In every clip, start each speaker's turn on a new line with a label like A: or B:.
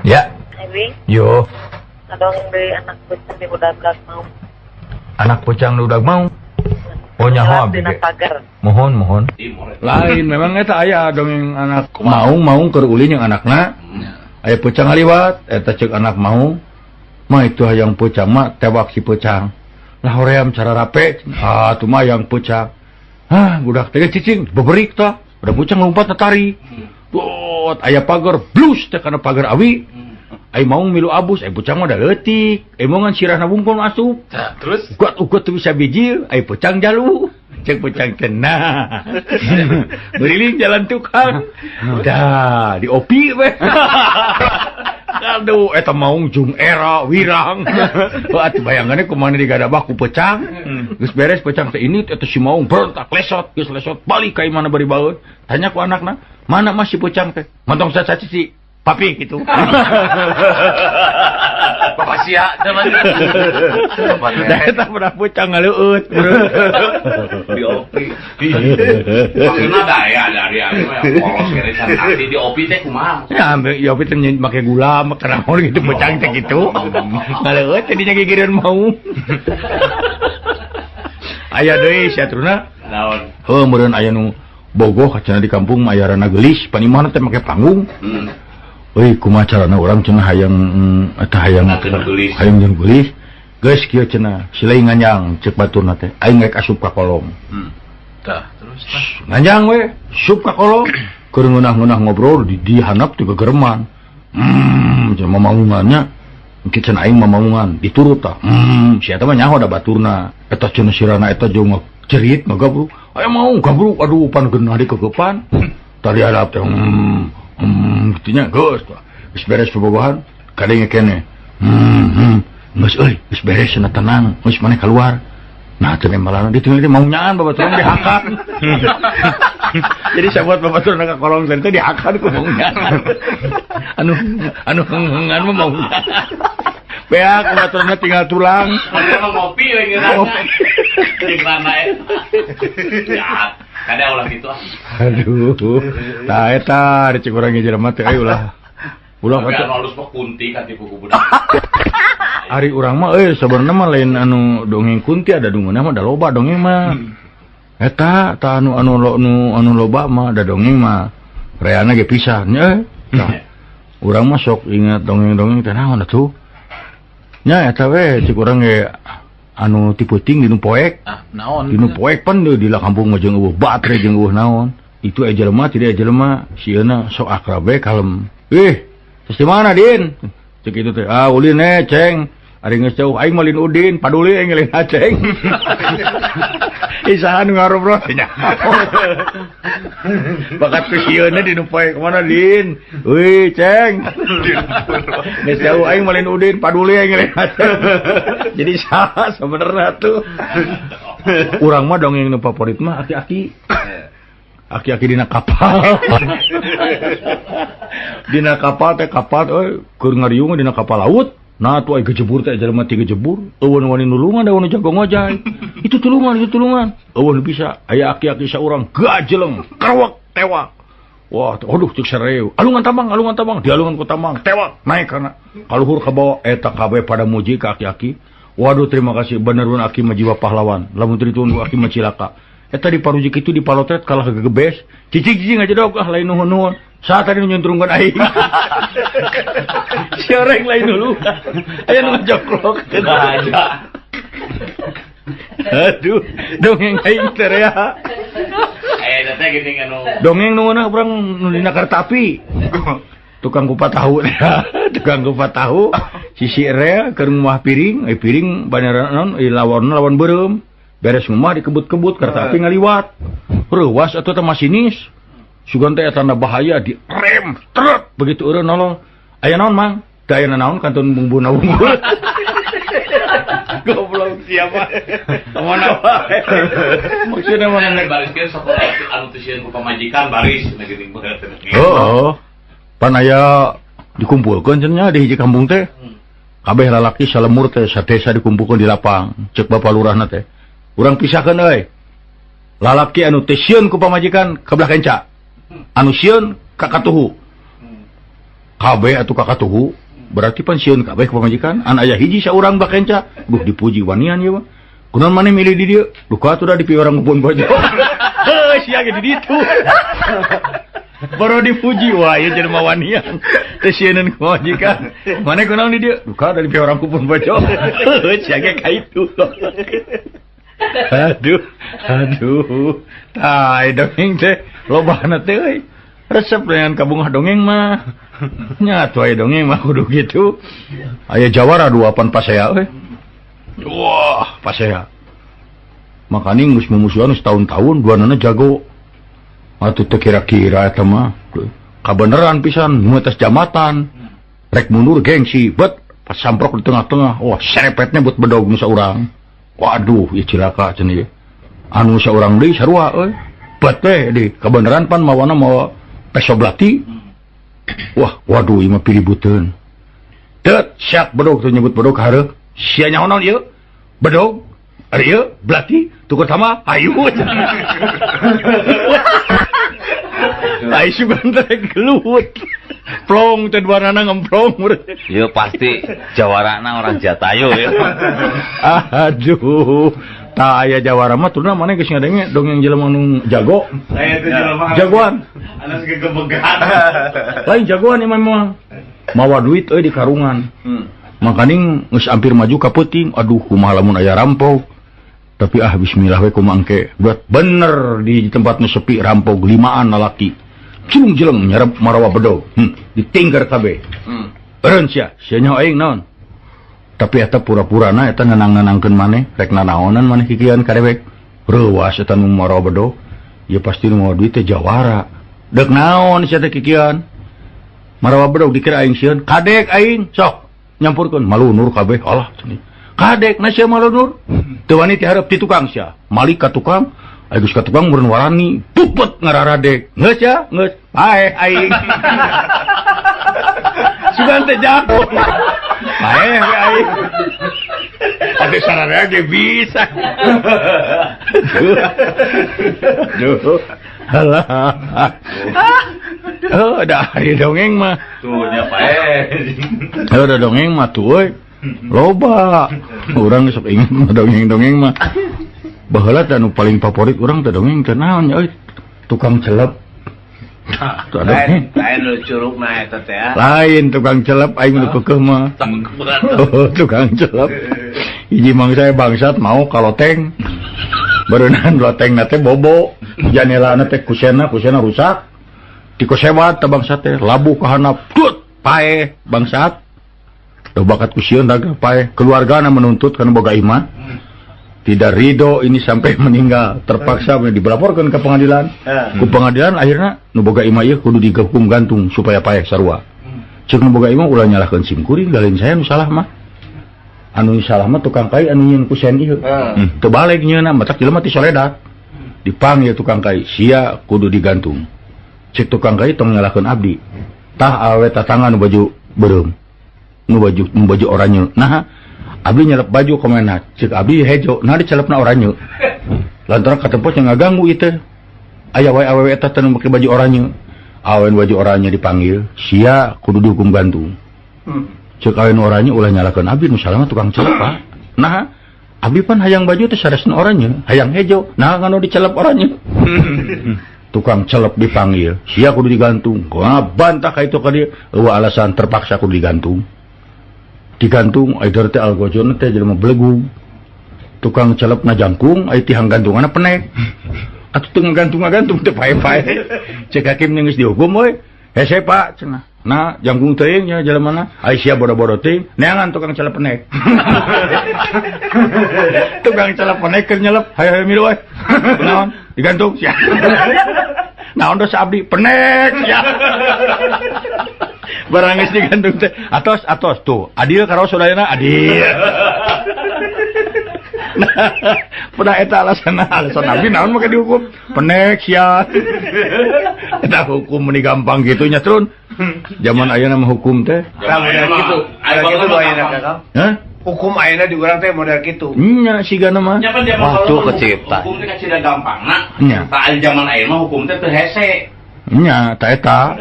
A: Ya.
B: Abi.
A: Yo.
B: Ngadongeng deui anak peucang di udag mau.
A: Anak peucang di udag mau. Oh nyaho abdi
B: Dina
A: ge.
B: Pagar.
A: Mohon, mohon. Lain memang eta aya dongeng anak maung maung keur ulin yang anakna. Aya peucang ngaliwat, eta ceuk anak maung. Mah itu hayang peucang mah tewak si peucang. Lah hoream cara rape, ah tuh mah hayang peucang. Hah, budak teh cicing beberik tah. Udah peucang lompat tatari. Dot, aya pagar blus teh kana pagar awi. Ai maung milu abus, ai peucang mah da leutik. Ai maung ngan sirahna wungkul asup.
C: Tah, terus
A: Ugat ugat teu bisa bijil, ai peucang jalu. Cek peucang teh nah. Beriling jalan tukang. Dah, diopi we. Aduh, eta maung jung era wirang. Wah, atuh bayangannya kumaha digadabah ku peucang. Geus beres peucang teh ini eta si maung berontak lesot, geus lesot balik ka imahna bari baeud. Tanya ku anakna, mana mah si peucang teh? Montong sacaci si papi gitu.
C: Bapak sia teh mah.
A: Da eta pernah peucang ngaleueut.
C: Di opi. Maksudna daya dari anu yang polos kene can ngerti di opi teh kumaha?
A: Ya, ambil ya opi teh make gula, make naon gitu peucang teh gitu. Ngaleueut tadinya gigireun mau. Aya deui si atruna.
C: Naon?
A: Heuh meureun aya nu bogoh cenah di kampung mah aya rana geulis, panimahna teh make panggung. Euy kumaha carana urang cenah hayang eta hayang
C: Ngakeun geulis.
A: Hayang jeung geulis. Geus kieu cenah, silai nganjang ceuk baturna teh. Aing rek asup ka kolong.
C: Tah, terus tah.
A: Nganjang we, asup ka kolong. Keur ngeunah-ngeunah ngobrol di handap teh gegereman. Cenah mamaungannya. Engke cenah aing mamaungan, diturut tah. Si eta mah nyaho da baturna. Eta cenah sirana eta jeung cerit ngagabruk. Aya mau gabruk, aduh pan geunah dikegepan. Tadi hadap teh kitu nya geus tah. Geus beres bobogohan, kadenge keneh. Geus euy, geus beres cenah tenang, geus maneh keluar. Nah, teu malana ditinggal teh mau nyaan babaturan dihakan. Jadi sabuat babaturan ka kolong teh dihakan ku mau nyaan. Anu anu henghengan mah mau nyaan. Beak babaturanna tinggal tulang.
C: Mana mah ngopi we ngeunahna. Jeung rana eta. Ya, kada ulah kitu ah.
A: Aduh. Tah eta di cek urang ge jelema teh euy ulah. Ulah
C: Tapi
A: kata
C: anu halus mah kunti katipu ku budak.
A: Ari urang mah euy sabenerna mah lain anu dongeng kunti ada dungeuna mah da loba dongeng mah. Eta tah anu anu lo, nu anu loba mah da dongeng mah reana ge pisan nya euy. Tah urang mah sok ingat dongeng-dongeng teh naon atuh. Nya eta we cek urang ge anu ti peuting dinu poek.
C: Ah, naon?
A: Dinu poek pan deui di kampung mah jeung eueuh batre jeung eueuh naon. Itu aya jelema tidak aya jelema sieuna sok akrab we kalem. Ih, terus di mana Din? Cek itu teh, ah ulin eh ceng. Ari geus jauh aing mah lain Udin, paduli aing lain Aceng. Isahan nu ngarobrol nya. Bakat ku sieuna dinu poek mana Din? Wih, ceng. Geus jauh aing mah lain Udin, paduli aing lain Aceng. Jadi saha sebenarnya tuh. Urang mah dongeng nu favorit mah aki-aki. Aki-aki dina kapal. Dina kapal teh kapal euy keur ngariung dina kapal laut. Nah tuh ai gejebur teh jelema ti gejebur, eueun wani nulungan da wani jago ngojay. Itu tulungan, itu tulungan. Eueun bisa aya aki-aki saurang gajeleng, kerewek tewak. Wah, aduh cek sareu. Alungan tambang, alungan tambang, dialungan ku tambang, tewak naik kana. Kaluhur ka bawah eta kabeh pada muji ka aki-aki. Waduh terima kasih bener aki mah jiwa pahlawan. Lamun teu ditunggu aki mah cilaka. Eta di parujik itu di palotret kalah gegebes. Cicing-cicing aja dok, ah lain nuhun-nuhun. Saat tadi nyuntrungkan aing. Si orang lain dulu. Aya nu ngajoklok.
C: Aja.
A: Aduh, dongeng aing teh rea.
C: Eh, teh geuning anu.
A: Dongeng nu ngeunah urang nu dina kereta api. Tukang kupat tahu teh. Tukang kupat tahu sisi rea keur ngumah piring, piring banyaran naon, lawan lawan beureum. Beres ngumah dikebut-kebut kereta api ngaliwat. Reuwas atuh teh masinis. Sugan teh tanda bahaya di rem truk begitu eureun nolong. Aya naon Mang? Teu aya naon kantun bumbuna unggul. Goblok siapa? Mana wae. Maksudna mana
C: nek baris ge sok anu teu sieun ku pamajikan baris na geuning bener teh.
A: Heeh. Pan aya dikumpulkeun cenah di hiji kampung teh. Kabeh lalaki salemur teh sadesa dikumpulkeun di lapang. Ceuk bapa lurahna teh. Urang pisahkeun euy. Lalaki anu teu sieun ku pamajikan ka belah kenca. Anu sieun ka katuhu. Kabeh atuh kakatuhu berarti pan sieun kabeh ka pamajikan an aya hiji saurang bakenca duh dipuji wanian ieu mah. Kunaon maneh milih di dieu? Duka atuh da di piwarang ngumpul bojo. Heuh sia ge di ditu. Baru dipuji wah ieu jelema wanian. Teu sieuneun ka pamajikan. Maneh kunaon di dieu? Duka da di piwarang ngumpul bojo. Heuh sia ge ka itu. Aduh, aduh. Tah dongeng teh lobana teh euy. Resep dengan kabungah dongeng mah. Nya atuh aya dongeng mah kudu kitu. Aya jawara dua pan pasea euy. Wah, pasea. Makaning geus mumusuhan setahun-tahun duanana jago. Atuh teu kira-kira eta mah. Kabeneran pisan nu atas jambatan. Rek mundur gengsi, bet pas samprok di tengah-tengah. Wah, serepetnya buat bedog nu saurang. Waduh, ieu cilaka cenah ieu. Anu saurang deui sarua euy. Bet teh di kabeneran pan mawana mawa peso belati. Wah, waduh ieu mah piributeun. Tet, siap bedog teh nyebut bedog hareup. Sia nyaho naon ieu? Bedog. Ari ieu belati tukur sama hayu. Ai sugan teh gelut. Plong teh duanana ngemplong.
C: Ieu pasti jawarana orang Jatayu ya.
A: Aduh, tah aya jawara mah turna maneh geus ngadenge dongeng jelema nu jago.
D: Saya teh jelema
A: jagoan.
D: Anas gegebegan.
A: Lain jagoan ieu mah. Mawa duit euy di karungan. Makaning geus hampir maju ka peuting. Aduh, kumaha lamun aya rampok. Tapi ah bismillah we kumaha engke. Buat bener di tempat nu sepi rampok limaan lalaki. Cilung jeleng nyarep marawa bedog. Ditingker kabeh. Eureun sia, sia nyaho aing naon. Tapi eta pura-purana eta nenang-nenangkeun maneh, rek nanaonan maneh kikian ka dewek. Reuas eta nu marawa bedog. Ieu pasti nu mawa duit teh jawara. Deuk naon sia teh kikian? Marawa bedog dikira aing sieun, kadek aing sok nyampurkeun malunur kabeh. Alah cenah. Kadek na sia malunur. Teu wani ti hareup ti tukang sia. Malik ka tukang, aing geus ka tukang meureun warani, pupet ngararadek. Geus sia, geus. Paeh aing. Sugan teh jago. Paeh we aing. Atuh sararea ge bisa. Duh. Alah. Oh, da ari dongeng mah.
C: Tuh nya paeh.
A: Heuh da dongeng mah tuh euy. Loba. Urang sok inget mah dongeng-dongeng mah. Baheula teh anu paling favorit urang teh dongeng teh naon nya euy? Tukang celep. Tuh ada
D: Lain, lain nu curugna eta teh ya.
A: Lain tukang celep aing nu kekeuh mah. Oh, tukang celep. Hiji mangsa bangsat mau ka loteng. Beureunan lotengna teh bobo, janelana teh kusena, kusena rusak. Dikosebat teh bangsat teh, labuh ka handap, tut, paeh bangsat. Duh bakat ku sieun dagang paeh. Keluargana menuntut kana boga imah. Tidak ridho ini sampai meninggal, terpaksa dilaporkan ke pengadilan. Ku pengadilan akhirnya nu boga imah ieu kudu dihukum gantung supaya paeh sarua. Ceuk nu boga imah ulah nyalahkeun sim kuring, da lain saya nu salah mah. Anu salah mah tukang kai anu nyieun kusen ieu. Teu balik nyieunna, matak jelema ti soledat. Dipanggil tukang kai, sia kudu digantung. Ceuk tukang kai tong nyalahkeun abdi. Tah awe tatangga nu baju beureum. Nu baju oranye. Nah, abdi nyelep baju komena, ceuk abdi hejo, nah dicelepna oranye. Lantaran katempos yang ngaganggu ieu teh. Aya wae awewe eta teh nu make baju oranye. Awen baju oranye dipanggil, sia kudu dihukum gantung. Ceuk awen oranye ulah nyalahkeun abdi, nu salah mah tukang celep Pak. Nah, abdi pan hayang baju teh saresna oranye, hayang hejo, nah nganu dicelep oranye. Tukang celep dipanggil, sia kudu digantung. Wah, bantah ka itu ka dieu, eueuh alasan terpaksa kudu digantung. Digantung, ai teh algojona teh jelema belegug. Tukang celep ngajangkung, ai tihang gantunganna penek. Atuh teu ngagantung-ngagantung teh pae-pae. Cek hakim geus dihukum euy. Hese Pak cenah. Nah, jangkung teuing nya jelemana. Ai sia bodo-bodo teuing, neangan tukang celep penek. Tukang celep penek keur nyelep, hayo-hayo milu euy. Naon? Digantung sia. Naon dosa abdi? Penek sia. Barang geus digantung teh. Atos, atos tuh. Adil karo sadayana adil. Nah, pernah eta alasan abdi naon make dihukum? Penek sia. Eta hukum meni gampang kitu nya trun. Zaman ayeuna mah hukum teh.
D: Tah model kitu. Model kitu ayeuna Kakang.
A: Hah?
D: Hukum ayeuna di urang teh model kitu.
A: Nya sigana mah.
C: Nya pan zaman Waktu baheula mah kecipta. Hukum teh kacida gampangna.
A: Nya.
C: Tah zaman ayeuna mah hukum teh teu hese.
A: Nya ta eta.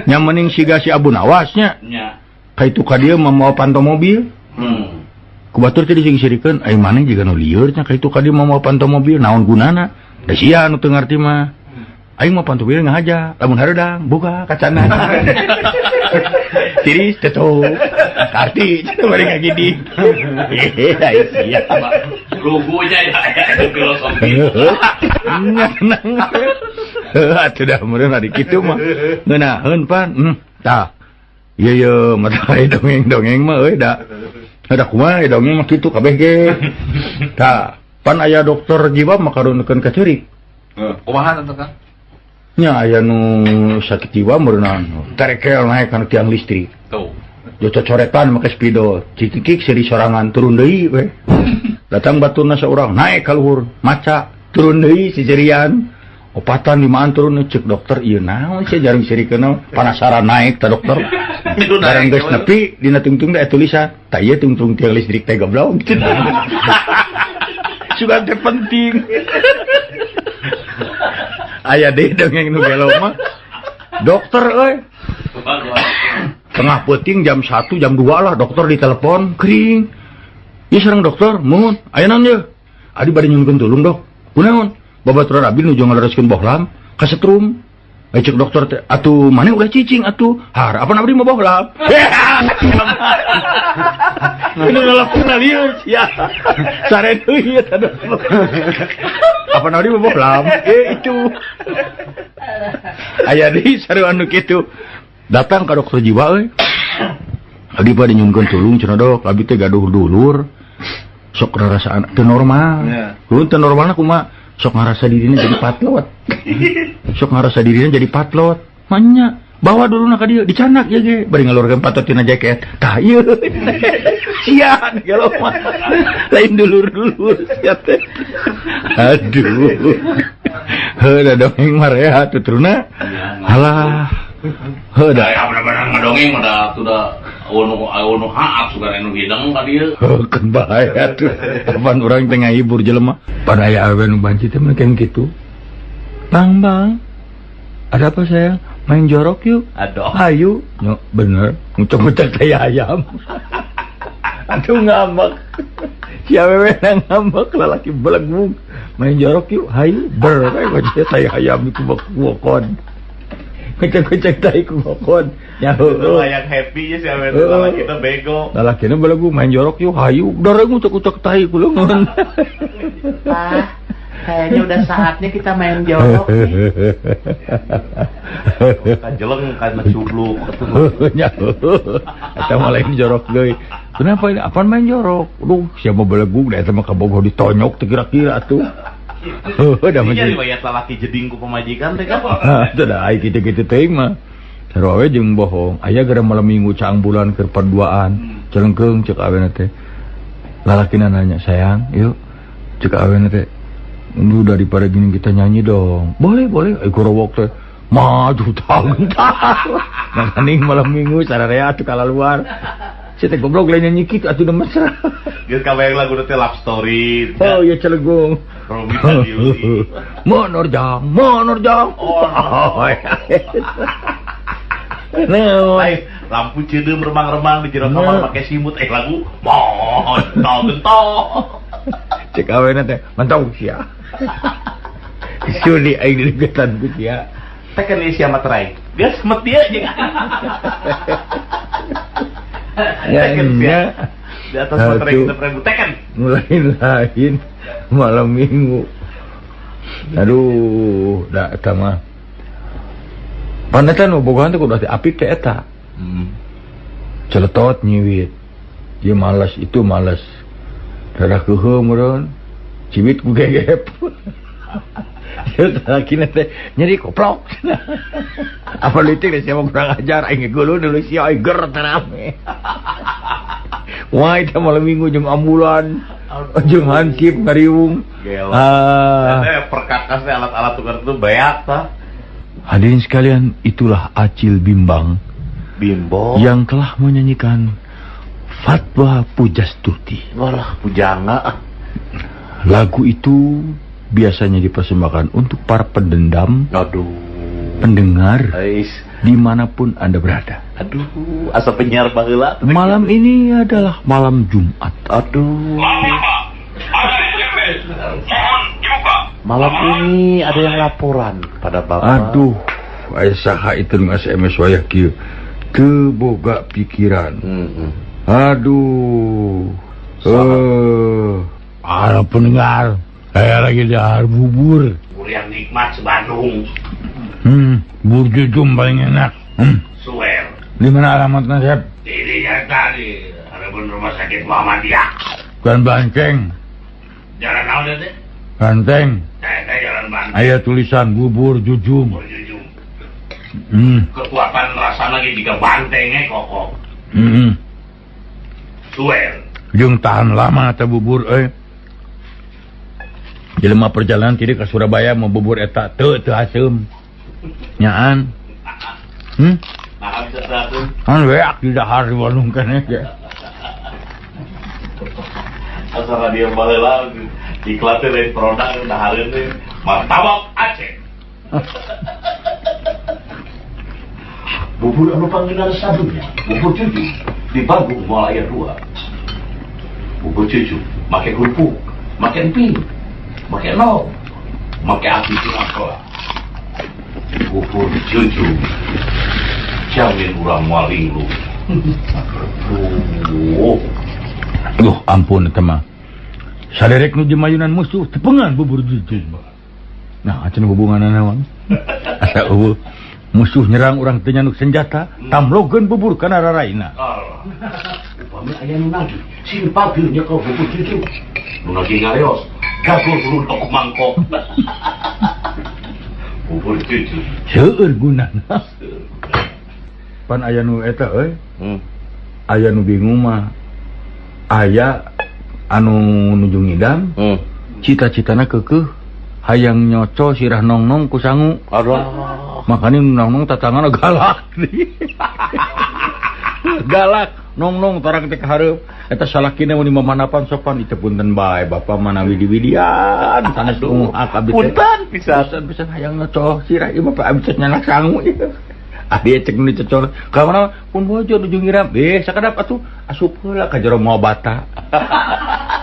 A: Nya mending siga si Abu Nawas nya.
C: Nya.
A: Ka itu ka dieu mamawa panto mobil. Ku batur teh dising-sirikeun, ai maneh jiga nu lieur nya ka itu ka dieu mamawa panto mobil, naon gunana? Da sia nu teu ngarti mah. Aing mah panto mobil ngahaja, lamun hareudang buka kacana. Tiris tutup. Arti cenah bari ngagidi. Ai sia.
C: Lugunya ya itu filosofi.
A: Nya tenang. Heuh atuh dah meureun ari kitu mah. Ngeunaheun pan. Tah. Ieu ye mata dongeng-dongeng mah euy da. Da kumaha dongeng mah kitu kabeh ge. Tah, pan aya dokter jiwa mah karunekeun ka ceurik.
C: Kumaha teh Kang?
A: Nya aya nu sakit jiwa meureunna terekel naek kana tiang listrik.
C: Tuh.
A: Cocoretan make spidol, cikikik seuri sorangan turun deui we. Datang baturna saurang naek ka luhur, maca turun deui sisirian. Opatan limaan turun cek dokter ieu naon sia jarang sirikeun panasaran naek ta dokter. Barang geus nepi dina tungtung teh tulisan, tah ieu tungtung tiang listrik teh goblok. Sugan teh penting. Aya deui dongeng nu gelo mah. Dokter euy. Tengah peuting jam 1 jam 2 lah dokter ditelepon kering. Ieu sareng dokter, muhun aya naon ieu? Adi bade nyungkeun tulung dok. Kunaon? Babaturan abdi nuju ngalereskeun bohlam kasetrum. Ai cek dokter teh, atuh maneh ulah cicing atuh. Har, apan abdi mah bohlam. Ini ngalapuna lieur sia. Sare deui eta dokter. Apan abdi mah bohlam. Itu. Aya deui sarua anu kitu. Datang ka dokter jiwa euy. Abdi bade nyungkeun tulung cenah dok, abdi teh gaduh dulur. Sok rarasaan teu normal. Heuh teu normalna kumaha? Sok ngarasa dirinya jadi patlot. Sok ngarasa dirinya jadi patlot. Manya bawa dulu nak ka dieu dicanak ieu ge bari ngalurkeun patot tina jaket. Tah ieu. Sia gelo mah. Lain dulur-dulur sia teh. Aduh. Heuh da dongeng mah rehat tuturna. Halah. Heuh da.
C: Aya bener-bener ngadongeng mah da atuh da anu haap sugan anu hideng ka dieu.
A: Heuh keun bae atuh. Kapan urang teh ngahibur jelema. Pada aya awewe nu banci teh mah kitu. Bang, bang. Ada apa sayang? Main jorok yuk.
C: Aduh.
A: Ayo. Nyo, bener. Ngucek-ngucek tai ayam. Aduh ngambek. Si awewe ngambek lalaki belegug. Main jorok yuk. Hayu. Ber we ngoceh tai ayam ku bokon. Ngocek-ngocek tai ku bokon. Ya heueuh.
D: Yang happy nya si awewe lalaki teh bego.
A: Lalakina belegug main jorok yuk. Hayu. Dar ngucek-ngucek tai ku leungeun.
E: Pak, kayaknya udah saatnya kita main jorok nih.
D: Kajeleng kan cubluk.
A: Nya. Eta mah lain jorok deui. Kenapa ini? Apaan main jorok? Aduh, siapa belegug da eta mah kabogoh ditonyok teh kira-kira atuh. Heuh, da mah.
D: Jadi riwayat lalaki jeding ku pamajikan teh kan.
A: Teu da ai kitu-kitu teuing mah. Sarua we jeung bohong. Aya gara malam minggu caang bulan keur paduaan. Celengkeung ceuk awena teh. Lalakina nanya, "Sayang, yuk." Ceuk awena teh, "Lu daripada gini kita nyanyi dong." Boleh, boleh. Ai gorowok teh maju tahu-tahu. Makaning malam minggu sararea atuh kalaluar. Si teh goblok lain nyanyi kitu atuh da mesra.
D: Geus kabayang lagu teh love story.
A: Oh iya celegung.
D: Romeo dan Juliet.
A: Menerjang, menerjang.
D: Oh.
A: Nah,
D: lain lampu ceudeum remang-remang di jero kamar make simut lagu montong gentong.
A: Cek awena teh mantau sia. Suli aing dilegetan ku sia.
D: Teh kan sia materai. Geus met dieu jeung.
A: Ya, nya.
D: Di atas materai kita prebu teken.
A: Lain-lain malam minggu. Aduh, da eta mah. Paneta nu bogohan teh kudu apik teh eta. Celetot nyiwit. Ieu malas itu malas. Rada keuheuh meureun. Ciwit ku gegep. Lalakina teh nyeri koplok. Apa leutik teh sia mah kurang ajar aing geuleuh deui sia aing ger teh rame. Wah, eta malam minggu jeung ambulan, jeung hansip ngariung.
D: Ah. Perkakas teh alat-alat tukar itu beak tah.
A: Hadirin sekalian, itulah Acil Bimbang.
D: Bimbo
A: yang telah menyanyikan Fatwa Pujastuti.
D: Walah, pujangga.
A: Lagu itu biasanya dipersembahkan untuk para pendendam.
D: Aduh.
A: Pendengar dimanapun Anda berada.
D: Aduh, asa penyiar baheula.
A: Malam ini adalah malam Jumat.
D: Aduh. Malam ini ada yang laporan pada Bapak.
A: Aduh, aya saha itu nu SMS wayah kieu. Teu boga pikiran. Aduh. Para pendengar, saya lagi dahar bubur.
C: Bubur yang nikmat se-Bandung.
A: Bubur jujum paling enak.
C: Suwer.
A: Di mana alamatnya, Sep?
C: Di tadi, harapan rumah sakit Muhammadiyah.
A: Bukan Banteng.
C: Jalan naon teh?
A: Banteng.
C: Saya jalan Banteng.
A: Aya tulisan bubur jujum.
C: Bubur jujum. Kekuatan rasa lagi jika bantengnya kokok. Suwer.
A: Jeung tahan lama teh bubur euy. Jelema perjalanan ti ka Surabaya mau bubur eta teu teu haseum. Nyaan. Kan weak di dahar di Bandung keneh ge.
D: Asa radio baheula iklan teh lain produk dahareun teh
C: martabak Aceh.
D: Bubur anu panggenar sadunya, bubur cucu di Bandung moal aya dua. Bubur cucu make kerupuk, make emping, make nog, make api tina. Bubur cucu jamin urang moal linglung.
A: Aduh, ampun eta mah. Saderek nu dimayunan musuh tepengan bubur cucu. Nah, acan hubunganna naon? Asa eueuh musuh nyerang urang teu nyanduk senjata, tamlogeun bubur kana raraina.
D: Upami aya nu nagih, sing pageur nyekel bubur cucu. Nu nagih ngareos, gagul turun ku mangkok. Bubur cucu.
A: Seueur gunana. Pan aya nu eta euy. Aya nu bingung mah. Aya anu nuju ngidam. Cita-citana keukeuh hayang nyoco sirah nongnong ku sangu.
D: Aduh.
A: Makanya nongnong tatangan galak. Galak nongnong tarang teh ka hareup. Eta salakina mun mamanapan sopan itu punten bae bapak manawi diwidian sanes unguh abdi teh.
D: Punten pisan
A: pisan hayang nyoco sirah ieu mah abdi teh nyanak sangu ieu. Adi cek nu dicocol ka mana pun bojo nuju ngiram sakadap atuh asup heula ka jero moal bata.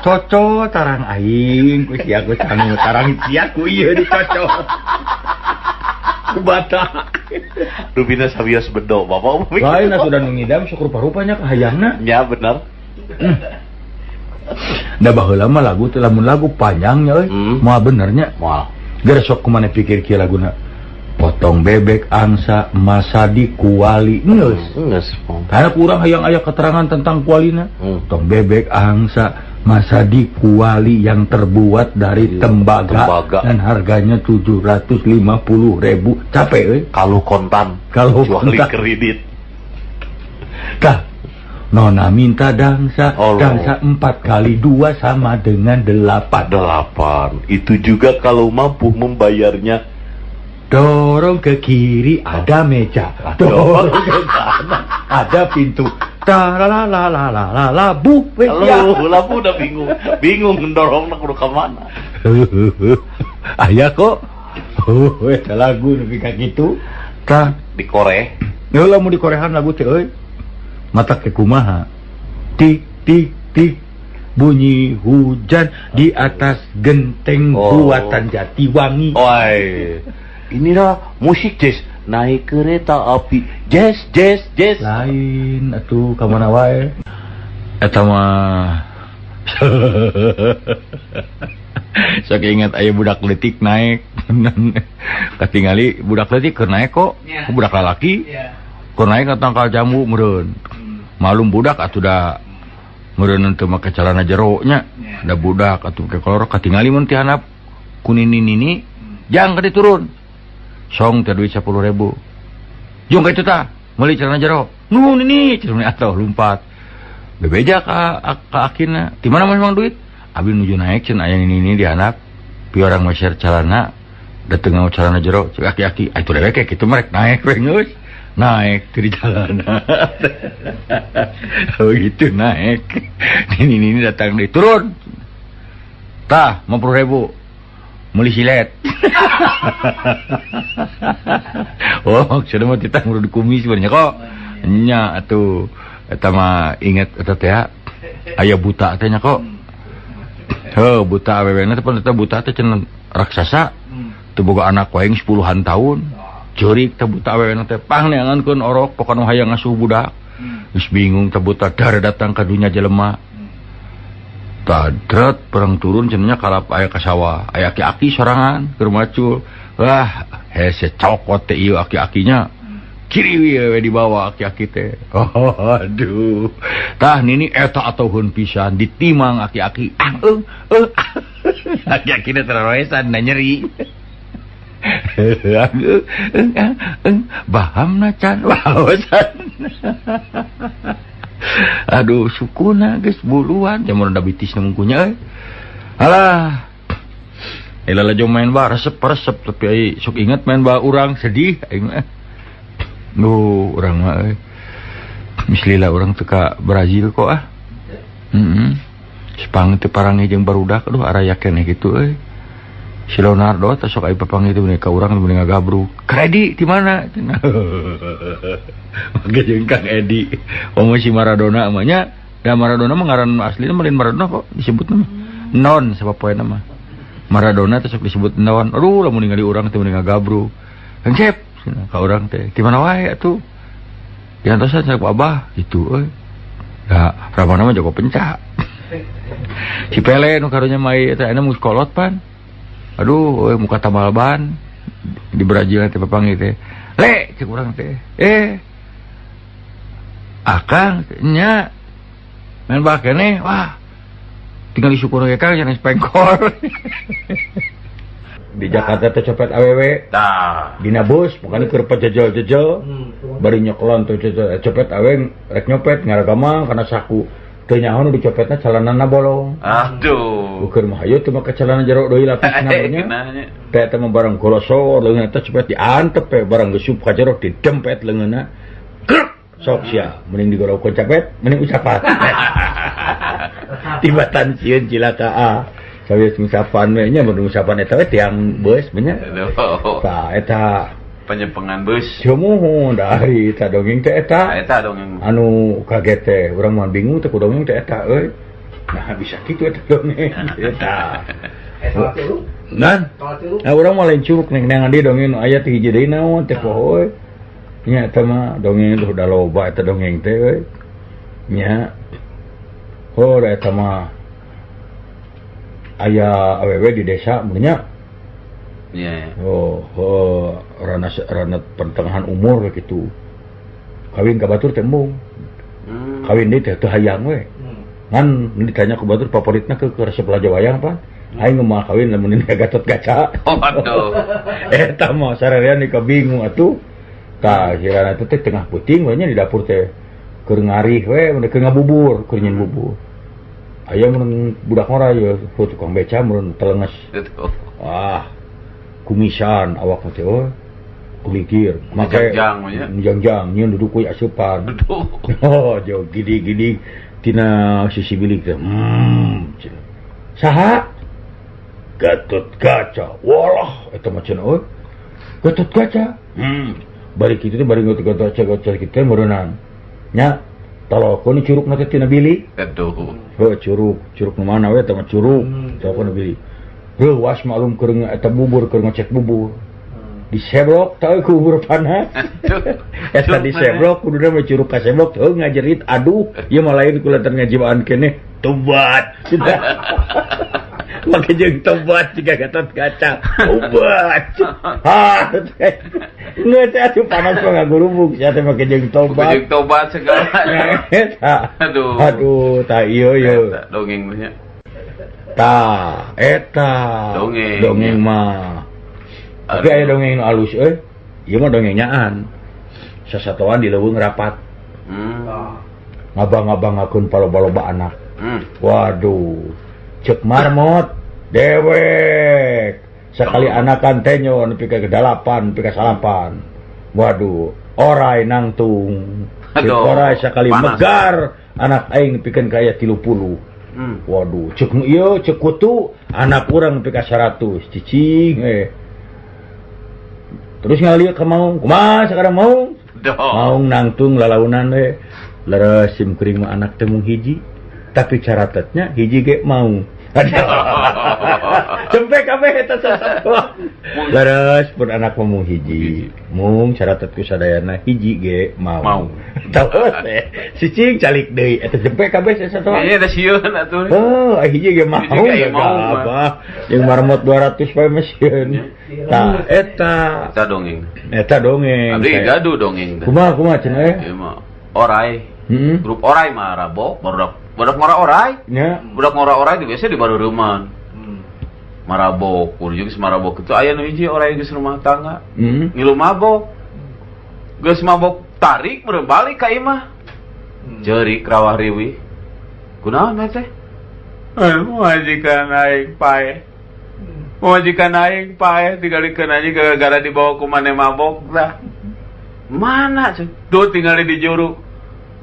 A: Cocol tarang aing ku sia ku sangu tarang sia ku ieu dicocol. Ku bata.
D: Rupina sawios bedo bapak.
A: Lain atuh da nu ngidam sok rupa-rupanya kahayangna.
D: Nya bener.
A: Da baheula mah lagu teh lamun lagu panjangnya euy. Moal benernya.
D: Moal.
A: Geus sok kumaha pikir kieu laguna. Potong bebek angsa masadi kuali geus.
D: Geus.
A: Karena kurang hayang aya keterangan tentang kualina. Potong bebek angsa masadi kuali yang terbuat dari tembaga dan harganya 750.000. Capek euy.
D: Kalau kontan,
A: kalau
D: kontan kredit.
A: Tah, nona minta dangsa, dangsa 4 kali 2 sama dengan 8.
D: 8. Itu juga kalau mampu membayarnya.
A: Dorong ke kiri ada meja, dorong ke kanan ada pintu. Ta la la la la la la bu.
D: Lalu udah bingung, bingung mendorong kudu ke mana.
A: Aya kok. Eta lagu nepi ka kitu. Tah
D: dikoreh.
A: Heula mun dikorehan lagu teh euy. Mata ke kumaha? Tik tik tik bunyi hujan di atas genteng buatan Jatiwangi.
D: Oi. Inilah musik jazz, naik kereta api, jazz, jazz, jazz.
A: Lain atuh ka mana wae. Eta mah. Sok ingat aya budak leutik naik. Katingali budak leutik keur naik kok, budak lalaki. Keur naik ka tangkal jambu meureun. Malum budak atuh da meureun teu make calana jero nya. Da budak atuh ke kolor katingali mun ti handap ku nini-nini, jang ka diturun. Song teh duit 10.000. Jung ka itu tah, meuli celana jero. Nuhun ini, cenah atuh lumpat. Bebeja ka akina, di mana memang duit? Abi nuju naik cenah aya nini-nini di handap. Pi orang meser celana, dateng ngau celana jero, cek aki-aki, atuh dewek kayak kitu merek naik we geus. Naik di jalanan. Begitu naik. Nini-nini datang deui, turun. Tah, 50.000. Meuli silet. Oh, maksudna mah titah ngurud kumis bener kok. Nya atuh eta mah inget eta teh aya buta teh nya kok. Heuh, buta awewena teh pan eta buta teh cenah raksasa. Teu boga anak wae 10-an tahun. Ceurik teh buta awewena teh pang neangankeun orok pokona hayang ngasuh budak. Geus bingung teh buta dar datang ka dunya jelema. Tadret perang turun cenah kalap aya ka sawah, aya aki-aki sorangan keur macul. Wah, hese cokot teh ieu aki-akinya. Kiri we dibawa aki-aki teh. Oh, aduh. Tah nini eta atoheun pisan ditimang aki-aki. Ah, aki-aki teh teroesan da nyeri. Bahamna can waosan. Aduh sukuna geus buluan jamun da bitis mungkunya euy. Alah. Lalajo main ba resep-resep tapi ai sok inget main ba urang sedih aing mah. Duh urang mah euy. Mislila urang teu ka Brazil kok ah. Heeh. Sepang teh parangi jeung barudak aduh araya keneh kitu euy. Si Leonardo teh sok ai papanggih teh ka urang mending ngagabruk. Kredi di mana? Make jeung Kang Edi. Komo si Maradona mah nya. Da Maradona mah ngaran aslina mah lain Maradona kok disebutna mah. Non sapopoena mah. Maradona teh sok disebut non. Aduh lamun ningali urang teh mending ngagabruk. Encep cenah ka urang teh. Di mana wae atuh? Diantosan ku abah kitu euy. Da ramana mah jago pencak. Si Pele nu karunya mah ieu teh aya geus kolot pan. Aduh euy muka tambal ban di Brazil teh papanggih teh. Le cek urang teh. Akang nya main bal keneh wah tinggal disyukur ge Kang cenah pengkor. Di Jakarta teh copet awewe.
C: Tah.
A: Dina bus pokona keur pejejel-jejel. Bari nyokelan teh copet awewe rek nyopet ngaragama kana saku. Teu nyaho nu dicopetna celanana bolong.
C: Aduh.
A: Ukur mah hayu teu make celana jero deui lapisna nya. Teh eta mah barang golosor leungeun teh copet diantep we barang geus sup ka jero didempet leungeunna. Krek sok sia mending digorowkeun copet mending ucapan. Tibatan sieun cilaka ah. Sawios ngucapan we nya mun ngucapan eta we tiang beus nya. Tah eta
C: penyempengan bus.
A: Cumuhun dari eta dongeng teh eta.
C: Eta dongeng.
A: Anu kaget teh urang mah bingung teh ku dongeng teh eta euy. Nah bisa kitu eta dongeng eta. Nan. Nah urang mah lain curug neng neangan di dongeng nu aya teh hiji deui naon teh poho euy. Nya eta mah dongeng udah loba eta dongeng teh euy. Nya. Oh eta mah aya awewe di desa mun nya.
C: Yeah.
A: Oh, rana pertengahan umur gitu. Kawin ka batur teh embung. Kawin deui teh teu hayang we. Ngan ditanya ku batur favoritna ke resep raja wayang pan. Aing mah kawin lamun ini Gatot Kaca.
C: Oh, aduh.
A: Eta mah sarerean ka bingung atuh. Tah kirana teh tengah peuting we nya di dapur teh keur ngarih we mun keur ngabubur, keur nyeun bubur. Aya mun budak ngora ye tukang beca mun telenges. Wah. Kumisan awak teh oh kulikir make jangjang nyeun duduk we asupan. Oh jauh gidi-gidi tina sisi bilik teh. Saha? Gatot Kaca. Walah eta mah cenah euy. Gatot Kaca. Bari kitu teh bari Gatot Kaca Gatot kitu meureunang. Nya talokeun curugna teh tina bilik.
C: Aduh.
A: Heuh curug, curug nu mana we eta mah curug. Talokeun bilik. Reuwas maklum keur eta bubur keur ngecek bubur. Diseblok teh ku bubur panas. Eta diseblok kuduna mah curug kaseblok heuh ngajerit aduh ieu mah lain kulantaran ngajiwaan keneh tobat. Make jeung tobat jiga Gatot Kaca. Tobat. Ha. Geus atuh panas mah ngagurubug sia teh make jeung tobat.
C: Jeung tobat segala. Aduh.
A: Aduh tah ieu ieu.
C: Dongeng mah nya.
A: Tah, eta dongeng mah. Tapi aya dongeng nu alus euy. Ieu mah dongeng nyaan. Sasatoan di leuweung rapat. Ngabang-ngabangakeun paloba-loba anak. Waduh, ceuk marmot dewek. Sakali anakan tenyo nepi ka 8, nepi ka 9. Waduh, orai nangtung. Ceuk orai sakali megar anak aing nepikeun ka aya 30. Waduh, cek ieu cek kutu anak urang nepi ka 100 cicing Terus ngalieu ka maung, kumaha sekarang maung? Maung nangtung lalaunan we. Leres sim kuring mah anak teh mung hiji, tapi caratetnya hiji ge maung. Cempe kabeh eta sasatoa. Leres pun anak mah mung hiji, mung caratet ku sadayana hiji ge maung. Tahu teh, cicing calik deui eta cempe kabeh sasatoa.
C: Iya da sieun atuh.
A: Heuh, hiji ge maung. Apa jeung marmot 200 pae mah sieun. Tah eta.
C: Eta dongeng.
A: Eta dongeng.
C: Abdi gaduh dongeng.
A: Kumaha kumaha cenah eh?
C: Ieu mah orai. Grup orai mah rabok, barudak ngora orai.
A: Nya.
C: Budak ngora orai di biasa di bareureman. Marabok, kudu geus marabok itu aya nu hiji orai geus rumah tangga. Ngilu mabok. Geus mabok tarik meureun balik ka imah. Ceurik rawah riwih. Kunaon teh? Majikan aing paeh. Majikan aing paeh digalikeun aja gara-gara dibawa ku maneh mabok tah. Mana cek? Duh tinggal di juru.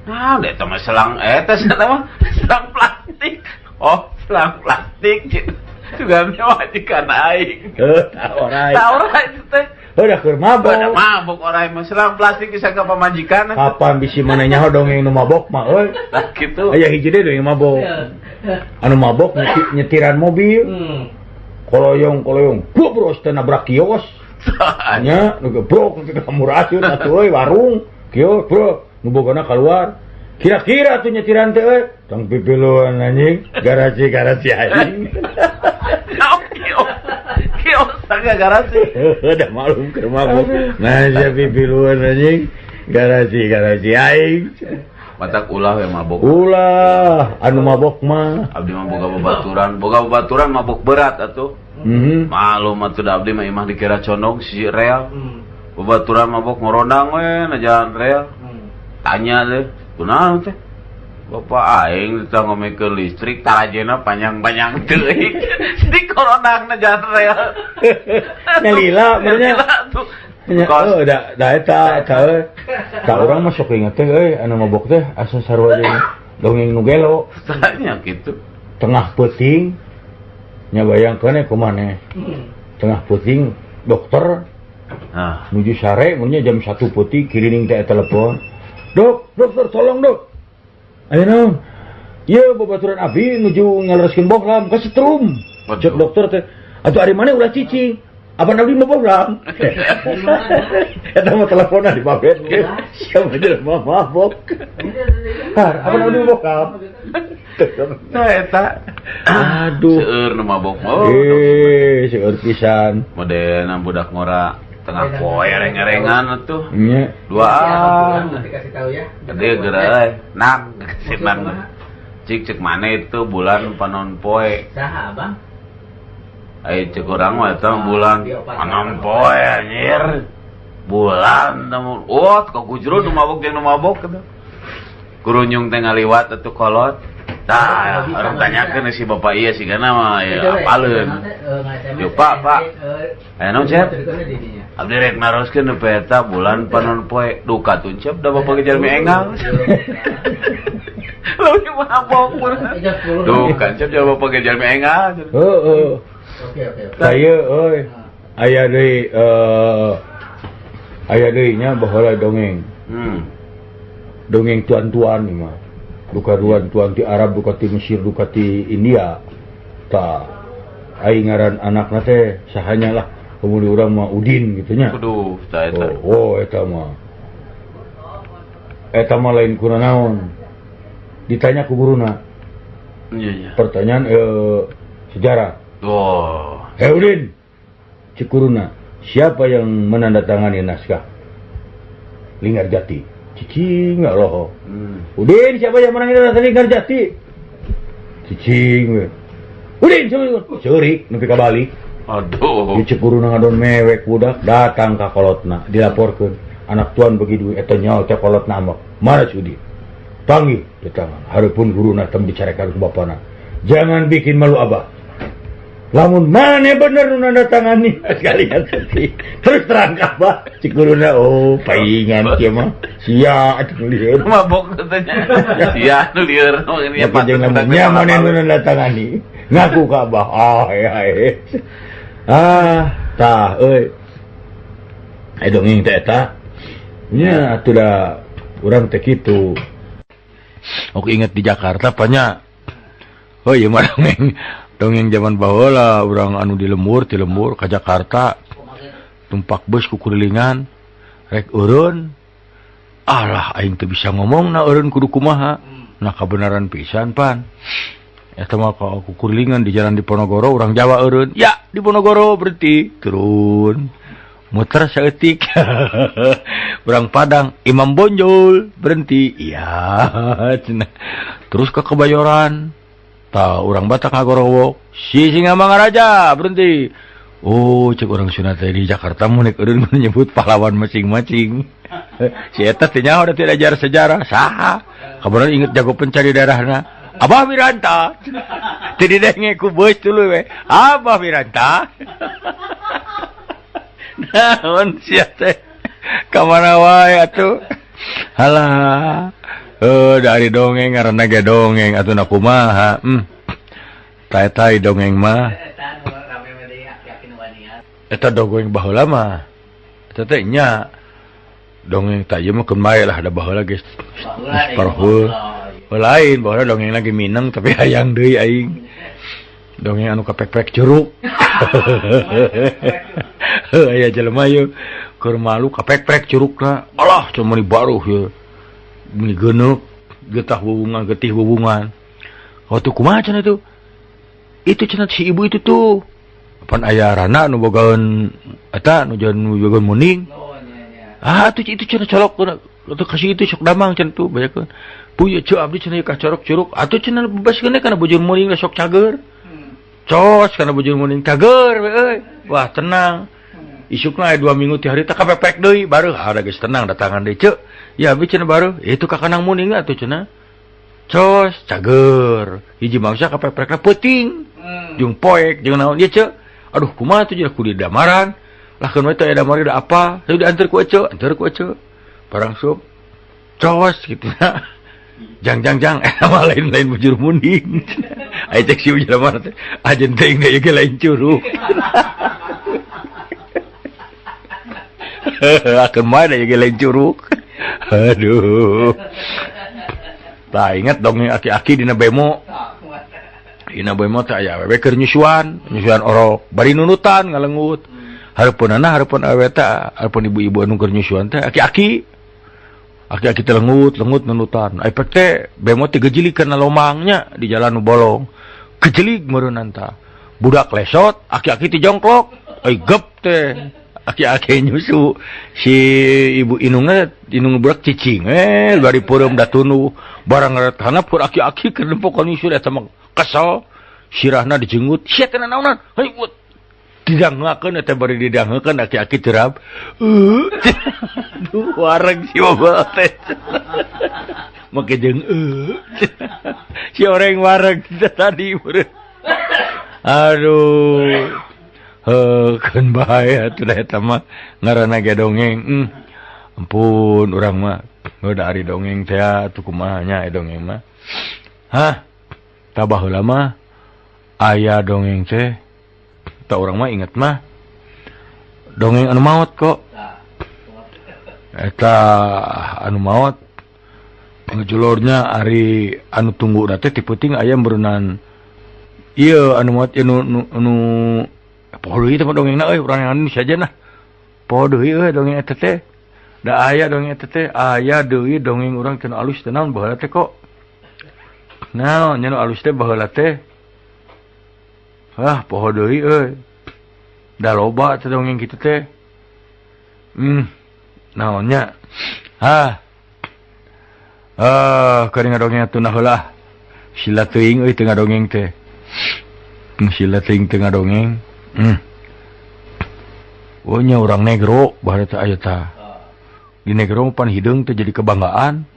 C: Nah, eta mah selang eta mah selang plastik. Oh, selang plastik gitu. Juga majikan aing.
A: Heuh, tah orai.
C: Tah orai teh.
A: Heuh, da keur mabok.
C: Da mabok orai mah selang plastik bisa ka pamajikan.
A: Kapan bisi maneh nyaho dongeng nu mabok mah euy.
C: Tah kitu.
A: Aya hiji deui dongeng mabok. Anu mabok nyetiran mobil. Koloyong-koloyong, gobros teh nabrak kios. Nya, nu gebrok nu ka murasieun atuh euy warung. Kios, bro, nu bogona keluar. Kira-kira tuh nyetiran teh euy. Tong pipiluan anjing, garasi-garasi anjing.
C: Kios. Kios tangga garasi.
A: Udah malum keur mabok. Nah, sia pipiluan anjing, garasi-garasi aing.
C: Matak ulah we mabok.
A: Ulah, anu mabok mah.
C: Abdi mah boga babaturan mabok berat atuh. Malum atuh da abdi mah imah dikira condong si rel. Babaturan mabok ngorondang we na jalan rel. Tanya teh, kunaon teh? Bapak aing teh ngomekeun listrik tarajena panjang-panjang teuing. Di korondang na jalan rel.
A: Nyalila benernya.
C: Nyalila tuh.
A: Oh, da eta eta euy. Ka urang mah sok inget teh euy anu mabok teh asa sarua jeung dongeng nu gelo.
C: Tanya kitu.
A: Tengah peuting nya bayangkeun kumaha. Tengah peuting dokter nuju sare mun nya jam 1 peuting kirining teh telepon. Dok, dokter tolong dok. Ayo naon? Ieu babaturan abdi nuju ngalereskeun bohlam ka setrum. Cek dokter teh, atuh ari maneh ulah cicing. Apa nabi mau bohlam? Eta mah teleponan di babet. Siapa jelema mabok? Har, apa nabi mau bohlam?
C: Nah eta.
A: Aduh.
C: Seueur nu mabok mah.
A: Seueur pisan.
C: Modelna budak ngora tengah poe reng-rengan atuh.
A: Nya.
C: Duaan.
E: Nanti kasih tahu ya.
C: Gede geura euy. Nang sinan. Cik cek mana itu bulan panon poe.
E: Saha abang?
C: Ai cek urang mah eta bulan panon poe anjir. Bulan temu. Oh, ka gujro nu mabok jeung nu mabok kitu. Kurunyung teh ngaliwat atuh kolot. Tah, urang tanyakeun si bapak ieu sigana mah ya apaleun. Yo Pak, Pak. Aya naon Cep? Abdi rek naroskeun nu eta bulan panon poe duka tuncep da bapak ge jalmi engal. Leuwih mabok mun. Duka Cep jalma bapak ge jalmi engal.
A: Heeh.
E: Oke, oke.
A: Saya euy aya deui aya deui nya baheula dongeng. Dongeng tuan-tuan ieu mah. Duka tuan-tuan ti Arab, duka ti Mesir, duka ti India. Tah aing ngaran anakna teh sahanya lah. Kemudian urang mah Udin gitu nya.
C: Aduh, tah eta.
A: Oh, eta mah. Eta mah lain kuna naon. Ditanya ku guruna.
C: Iya, iya.
A: Pertanyaan sejarah.
C: Oh.
A: Hei Udin, cek guruna, siapa yang menandatangani naskah Linggarjati? Cicing nggak loh. Udin, siapa yang menandatangani Linggarjati? Cicing we. Udin, siapa yang ceurik nepi ka balik.
C: Aduh.
A: Cek guruna ngadon mewek budak datang ka kolotna dilaporkeun. Anak tuan begitu eta nyaho teh kolotna mah. Mana si Udin? Panggil di tangan. Hareupeun guruna teh dicarekan ku bapana. Jangan bikin malu abah. Lamun maneh bener nu nandatangani sekali kan terus terang ka Abah cik guruna oh paingan kieu mah sia atuh lieur
C: mabok katanya sia nu lieur
A: nya nya maneh nu nandatangani ngaku ka Abah ah ya ah tah euy ai dongeng teh eta nya atuh da urang teh kitu. Aku inget di Jakarta banyak. Oh iya mah dongeng zaman baheula urang anu di lembur, ti lembur ka Jakarta. Tumpak bus kukurilingan rek eureun. Alah aing teu bisa ngomong na eureun kudu kumaha. Nah kabenaran pisan pan. Eta mah ka kukurilingan di jalan Diponegoro urang Jawa eureun. Ya, Diponegoro berhenti turun. Muter saeutik. Urang Padang Imam Bonjol berhenti. Iya cenah. Terus ke Kebayoran. Tah urang Batak ngagorowok si Singamangaraja berhenti. Oh cek urang Sunda teh di Jakarta mun rek eureun menyebut pahlawan masing-masing. Si eta teh nyaho da teu diajar sejarah saha. Kabeneran inget jago pencari daerahna. Abah Wiranta. Teu didenge ku beus tuluy we. Abah Wiranta. Naon sia teh ka mana wae atuh. Halah. Dari dongeng ngaranna ge dongeng atuh na kumaha. Tae-tae dongeng mah. Eta dongeng baheula mah. Eta teh nya dongeng tah ieu mah keun bae lah da baheula geus parhul. Lain baheula dongeng lagi mineng tapi hayang deui aing. Dongeng anu kapek-pek curug. Aya jelema ieu keur malu kapek-pek curugna. Alah cuma meuni baruh ieu. Meuni geuneuk getah wuwungan getih wuwungan. Waktu kumaha cenah itu? Itu cenah si ibu itu tuh. Pan aya rana nu bogaeun eta nu bogaeun muning. Ah atuh itu cenah colok atuh kasih itu sok damang cenah tuh banyakeun. Puy ceu abdi cenah ka corok curug atuh cenah bebaskeun kana bujur muning sok cager. Cos kana bujur muning cager we euy. Wah tenang. Isukna aya 2 minggu ti harita kapepek deui bareuh ada geus tenang datangan deui ceu. Ya abdi cenah bareuh itu ka kanang muning atuh cenah. Cos cager. Hiji mangsa kapepekna peuting. Jeung poek jeung naon ieu ceu. Aduh kumaha tuh jeung kudu damaran. Lah keun we teh aya damar da apa? Hayu diantar ku eceu, antar ku eceu. Barang sup. Cos kitu na. Jang jang jang eta mah lain-lain bujur muning. Aya cek si jelema teh ajeun teuing deui ge lain curug. Akeun mah da ge lain curug. Aduh. Tah inget dongeng aki-aki dina bemo. Dina bemo teh aya awewe keur nyusuan, nyusuan orok, bari nunutan ngalengut. Hareupeunana hareupeun awewe teh, hareupeun ibu-ibu anu keur nyusuan teh aki-aki. Aki-aki teh lengut, lengut nunutan. Ai pek teh bemo teh gejelig kana lomangnya di jalan nu bolong. Gejelig meureunnan tah. Budak lesot, aki-aki teh jongklok. Ai gep teh. Aki-aki nyusu. Si ibu inungna, inung budak cicing bari peureum da tunduh. Barang ngaret hanap keur aki-aki keur nempokan nyusu eta mah kesel. Sirahna dijenggut. Sia teh naonan? Heuy ut. Didangeukeun eta bari didangeukeun aki-aki terap. Aduh wareg si bapak teh. Make jeung Si oreng wareg tadi meureun. Aduh. Heuh keun bae atuh da eta mah ngaranna ge dongeng. Ampun urang mah heuh da ari dongeng teh atuh kumaha nya dongeng mah. Hah? Tah baheula mah aya dongeng teh. Tak orang mah inget mah dongeng anu maot kok. Eta anu maot ngejulornya ari anu tunggu teh ti peuting aya meureunnan ieu anu maot ieu nu poho deui teh dongengna euy urang anu saja nah. Poho deui euy dongeng eta teh. Da aya dongeng eta teh aya deui dongeng urang teh nu alus teh naon baheula teh kok. Naon nya nu alus teh baheula teh. Ah, poho deui euy. Da loba teh dongeng kitu teh. Naon nya? Hah. Ah, keur ngadongeng atuh nah heula. Sila teuing euy teu ngadongeng teh. Sila teuing teu ngadongeng. Oh nya urang negro baheula teh aya tah. Di negro pan hideung teh jadi kebanggaan.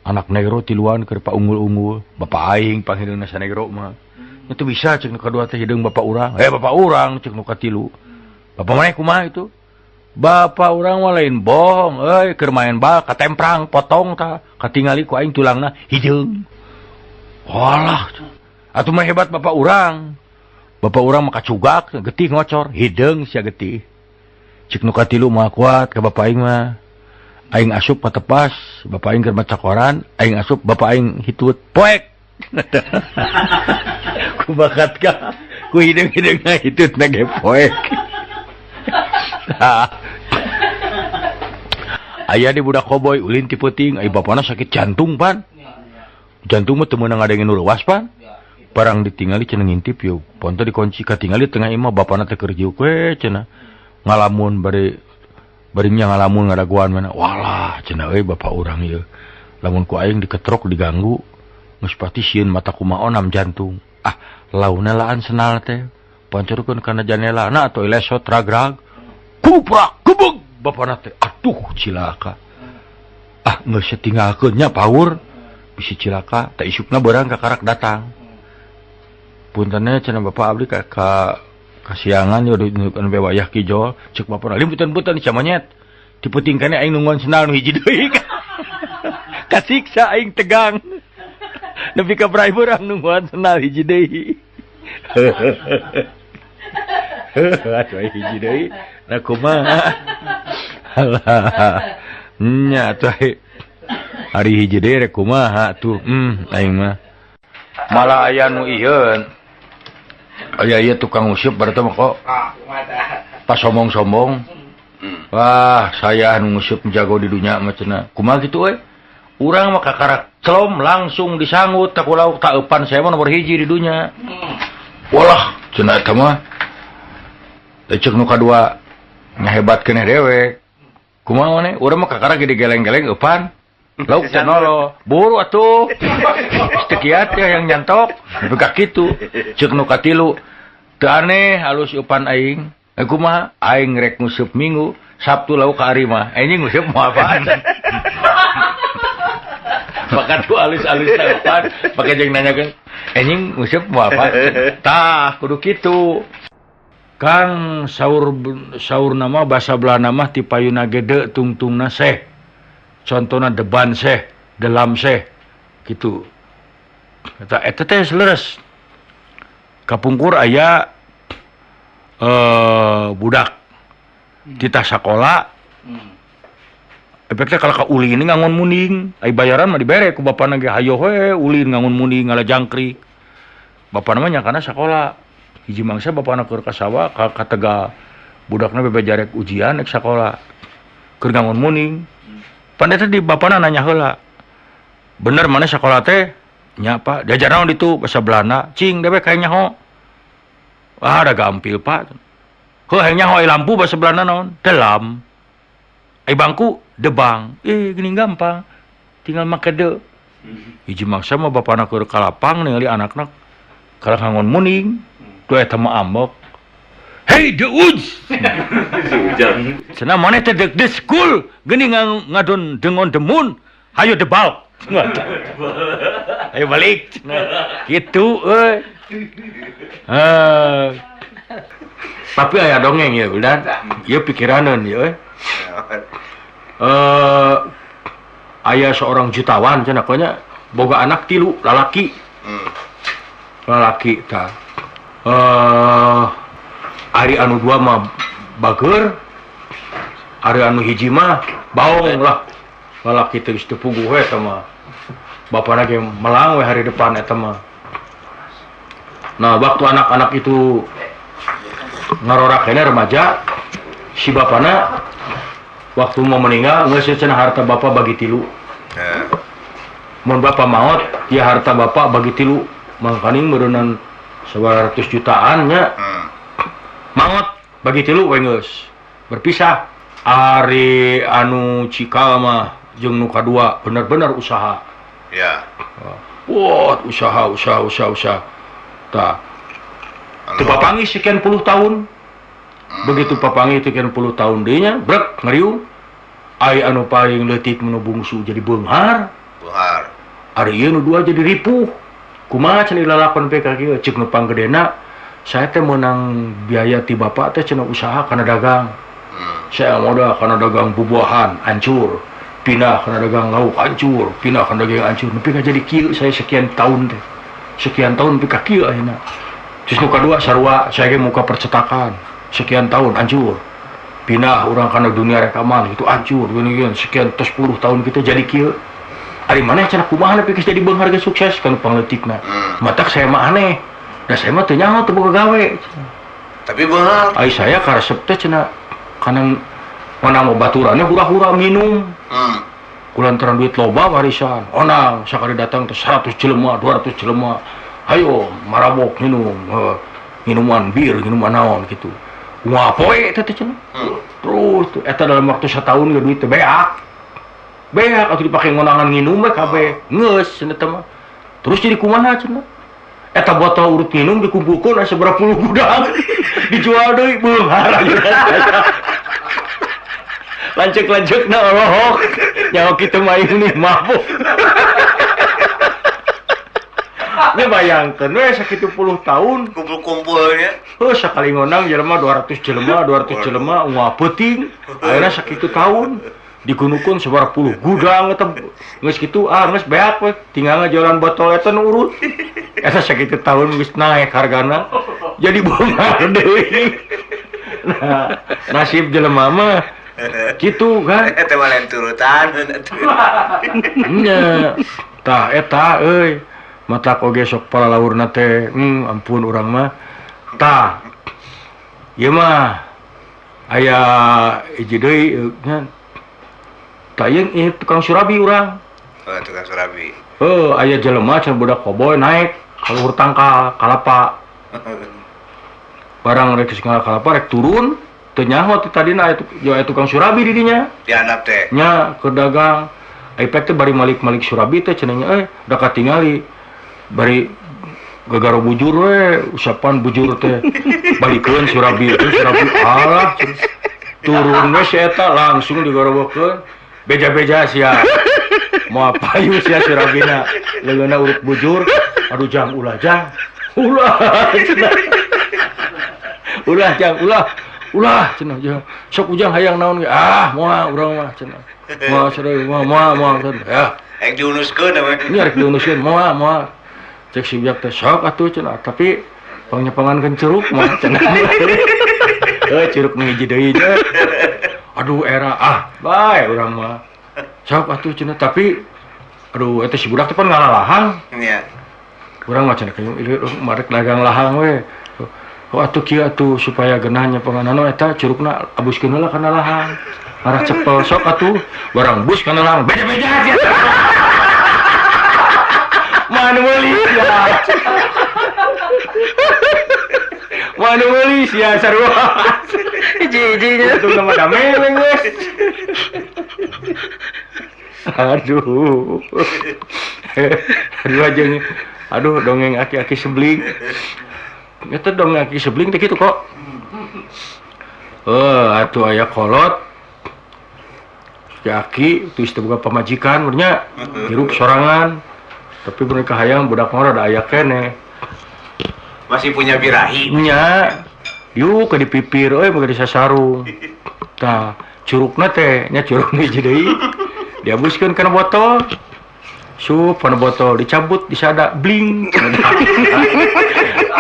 A: Anak negro tiluan keur paunggul-unggul. Bapak aing panghideungna sanegro mah. Itu bisa cek nu kadua teh hideung bapak urang. Bapak urang cek nu katilu. Bapak maneh kumaha itu? Bapak urang mah lain bohong euy, keur main bal katemprang potong tah, katingali ku aing tulangna hideung. Walah, atuh mah hebat bapak urang. Bapak urang mah kacugak, getih ngocor, hideung sia getih. Cek nu katilu mah kuat ka bapak aing mah. Aing asup patepas, bapak aing keur maca koran, aing asup bapak aing hitut poek. Ku bakat ka, ku hideung-hideungna hitutna ge poek. Aya di budak koboy ulin ti peuting, ai bapana sakit jantung pan. Jantung mah teu meunang ngadengin nu leuwas pan. Barang ditingali cenah ngintip yeuh, ponto dikunci katingali tengah imah bapana teh keur jiuk we cenah. Ngalamun bari barinya ngalamun ngadaguan mana. Walah cenah euy bapak urang ieu. Lamun ku aing diketrok diganggu geus pati sieun mata kumaha onam jantung. Ah, launa laan senal teh. Pancurkeun kana janela na atuh lesot ragrag. Kuprak gebeg bapana teh. Aduh cilaka. Ah geus tinggalkeun nya paur. Bisi cilaka teh isukna beurang kakarak datang. Puntenna cenah bapak abdi ka kasiangan yo nu wayah kijol cek bapana limputan-putan sia monyet. Ti peuting kene aing nungguan sendal nu hiji deui. Kasiksa aing tegang. Nepi ka brai beurang nungguan sendal hiji deui. Atuh hiji deui. Nah kumaha? Alah. Nya atuh hari hiji deui rek kumaha tuh. Aing mah. Malah aya nu ieu. Aya ieu tukang useup berarti mah kok. Pas sombong-sombong. Wah, saya anu nguseup jago di dunya mah cenah. Kumaha kitu euy? Urang mah kakarak celom langsung disanggut tak lauk tak eupan saya mah nomor hiji di dunya. Walah, cenah eta mah. Teh ceuk nu kadua nyahebat keneh dewek. Kumaha maneh? Urang mah kakarak gede geleng-geleng eupan. Lauk teh nolo, buru atuh. Geus teu kiat ya yang nyantok. Nepi ka kitu. Ceuk nu katilu, teu aneh halus eupan aing. Kumaha? Aing rek nguseup Minggu, Sabtu lauk ka ari mah. Anjing nguseup moal apaan. Maka tuh alus-alus eupan, pake jeung nanyakeun, anjing nguseup moal apa? Tah, kudu kitu. Kang saur saur nama basa Belanda mah ti payuna gede tungtungna seh. Contona deban seh, delam seh gitu. Eta eta teh leres. Kapungkur aya budak titah sakola. Efeknya kalau ka ulin ngangon munding, ai bayaran mah dibere ku bapana ge hayoh we ulin ngangon munding ngala jangkrik. Bapana mah nyangkana sakola. Hiji mangsa bapana keur ka sawah ka Tegal. Budakna bebeja rek ujian rek sakola. Keur ngangon munding. Pan eta di bapana nanya heula. Bener maneh sakola teh? Nya Pak, diajar naon ditu basa Belanda? Cing dewek hayang nyaho. Ah da gampil Pak. Heuh hayang nyaho ai lampu basa Belanda naon? Delam. Ai bangku debang. Geuning gampang. Tinggal make de. Hiji mangsa mah bapana keur ka lapang ningali anakna kalah ngangon munding. Duh eta mah ambek. Hey de uj. Cenah maneh teh dek de school geuning ngadon dengon demun. Hayo debal. Ayo balik. Gitu euy. Tapi aya dongeng ya udah. Ieu pikiraneun ieu euy. Aya seorang jutawan cenah nya boga anak tilu lalaki. Lalaki tah. Ari anu dua mah bager, ari anu hiji mah baong lah. Lalaki teh geus teu puguh we eta mah. Bapana ge melang we hari depan eta mah. Nah, waktu anak-anak itu ngarorak keneh remaja, si bapana waktu mau meninggal geus cenah harta bapak bagi tilu. Mun bapak maot, ya harta bapak bagi tilu. Mangkaning meureunnan 100 jutaan nya. Maot bagi tilu we geus. Berpisah. Ari anu cikal mah jeung nu kadua bener-bener usaha.
F: Ya.
A: Wah, usaha usaha usaha usaha. Tah. Teu papanggih sekian puluh tahun. Begitu papanggih sekian puluh tahun deui nya, brek ngariung. Ai anu paling leutik nu bungsu jadi beunghar.
F: Beunghar.
A: Ari ieu nu dua jadi ripuh. Kumaha cenah lalakon pe ka kieu ceuk nu panggedena saya teh meunang biaya ti bapak teh cenah usaha kana dagang. Saya modal kana dagang bubuahan hancur, pindah kana dagang lauk hancur, pindah kana dagang hancur. Nepi ka jadi kieu saya sekian tahun teh. Sekian tahun nepi ka kieu ayeuna. Terus nu kadua sarua saya ge muka percetakan sekian tahun hancur. Pindah urang kana dunia rekaman itu hancur gini-gini sekian tos 10 tahun kita jadi kieu. Ari maneh cenah kumaha nepi geus jadi beunghar geus sukses kan pangleutikna. Matak saya mah aneh. Da saya mah teu nyaho teu boga gawe.
F: Tapi beunghar.
A: Ai saya karesep teh cenah kana mana baturannya hura-hura minum. Kulantaran duit loba warisan. Onang sakali datang teh 100 jelema, 200 jelema. Hayo marabok minum, minuman bir, minuman naon gitu. Wah poe teh teh cenah. Terus tuh eta dalam waktu setahun ge duit teh beak. Beak atuh dipake ngonangan nginum we kabeh. Geus cenah teh mah. Terus jadi kumaha cenah? Eta botol urut minum dikumpulkeun aya sabaraha puluh gudang. Dijual deui beunghar. Lanceuk-lanceukna olohok. Nyaho kitu mah aing nih mabuk. Ini bayangkeun we sakitu puluh tahun
F: kumpul-kumpulnya.
A: Heuh sakali ngonang jelema 200 jelema, 200 jelema unggal peuting. Ayeuna sakitu tahun digunukeun sabaraha puluh gudang eta geus kitu ah geus beak we tinggal ngajualan botol eta nu urut. Eta sakitu tahun geus naek hargana jadi beunghar deui. Nah, nasib jelema mah kitu kan.
F: Eta mah lain turutan.
A: Nya. Tah eta euy. Matak oge sok palalaurna teh, ampun urang mah. Tah. Ieu mah aya hiji deui nya. Tah ieu tukang surabi urang.
F: Oh, tukang surabi.
A: Heuh, aya jelema cenah budak koboy naik ka luhur tangkal kalapa. Barang rek geus ngala kalapa rek turun, teu nyaho ti tadina aya tukang surabi di dinya.
F: Di handap teh.
A: Nya keur dagang. Ai pek teh bari malik-malik surabi teh cenah nya euy, da katingali bari gagaro bujur we, usapan bujur teh. Balikeun surabi teh surabi alah turun we si eta langsung digorowokeun. Beja-beja sia. Moal payu sia surabina. Leungeunna urut bujur, aduh jang ulah jang. Ulah cenah. Ulah jang ulah. Ulah cenah jang. Sok ujang hayang naon ge? Ah, moal urang mah cenah. Moal sareng moal moal moal cenah. Ya.
F: Rek diunuskeun we.
A: Nya rek diunuskeun moal moal. Cek si ujang teh sok atuh cenah, tapi pangnyepangankeun curug mah cenah. Heuh curug nu hiji deui nya. Aduh era ah bae urang mah. Sok atuh cenah tapi aduh eta si budak teh pan ngalalahang.
F: Nya.
A: Urang mah cenah ieu marek dagang lahang we. Oh atuh kieu atuh supaya geunah nyepangan eta curugna abuskeun heula kana lahang. Arah cepel sok atuh barang bus kana lahang beja-beja sia. Manu meuli sia. Manu meuli sia sarua.
E: Hiji-hiji
A: itu nama dame we geus. Aduh. Aduh aja aduh dongeng aki-aki sebling. Eta dongeng aki sebling teh kitu kok. Atuh aya kolot. Si aki teu boga pamajikan nya hirup sorangan. Tapi mereka hayang budak mah rada aya keneh.
F: Masih punya birahi.
A: Nya. Yuk ke dipipir euy mah disasarung. Tah, curugna teh nya curug hiji deui. Diabuskeun kana botol. Sup kana botol dicabut disada bling.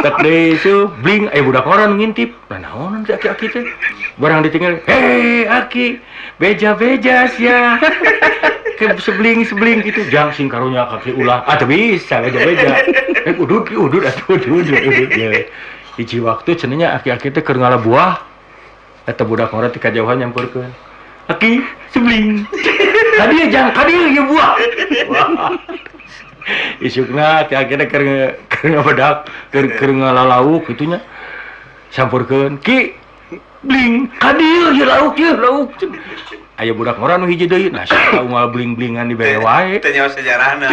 A: Tek deui sup bling aya budak orang ngintip. Nah naonan si aki-aki teh? Barang ditinggal, "Hei aki, beja-beja sia." Ke sebling-sebling gitu, jang sing karunya kaki ulah. Ah teu bisa beja-beja. Udud udud atuh udud udud. Ya. Hiji waktu cenah nya aki-aki teh keur ngala buah. Eta budak ngora ti kajauhan nyamperkeun. Aki sebling. Kadieu jang, kadieu ieu buah. Wah. Isukna aki-aki teh keur ngabedak, keur ngalalauk kitu nya. Sampurkeun, "Ki, bling, kadieu ieu lauk ieu lauk." Aya budak ngora nu hiji deui, nah sia unggal bling-blingan dibere wae.
F: Teu nyaho sejarahna.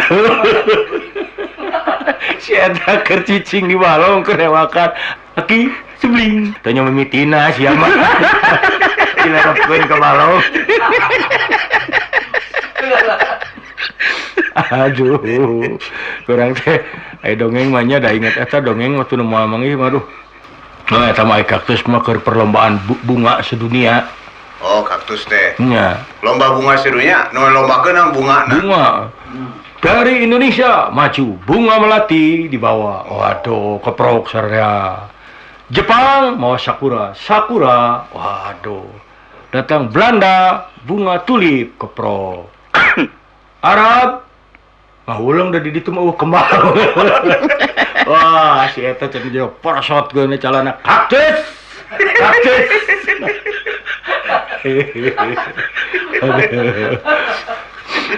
A: Si eta keur cicing di balong keur rewakan. Aki sebling. Teu nya mimitina sia mah. Dilarepkeun ka balong. Aduh, kurang teh aya dongeng mah nya da inget eta dongeng waktu nu moal manggih mah aduh. Nah, eta mah kaktus mah keur perlombaan bunga sedunia.
F: Oh, kaktus teh.
A: Nya.
F: Lomba bunga sedunia, nu lombakeun nang bunga.
A: Bunga. Dari Indonesia maju, bunga melati dibawa. Waduh, keprok saraya. Jepang mau sakura, sakura. Waduh. Datang Belanda, bunga tulip keprok. Arab ngahuleng da di ditu mah kembang. Wah, si eta cenah jeung porosot geuna calana kaktus. Kaktus.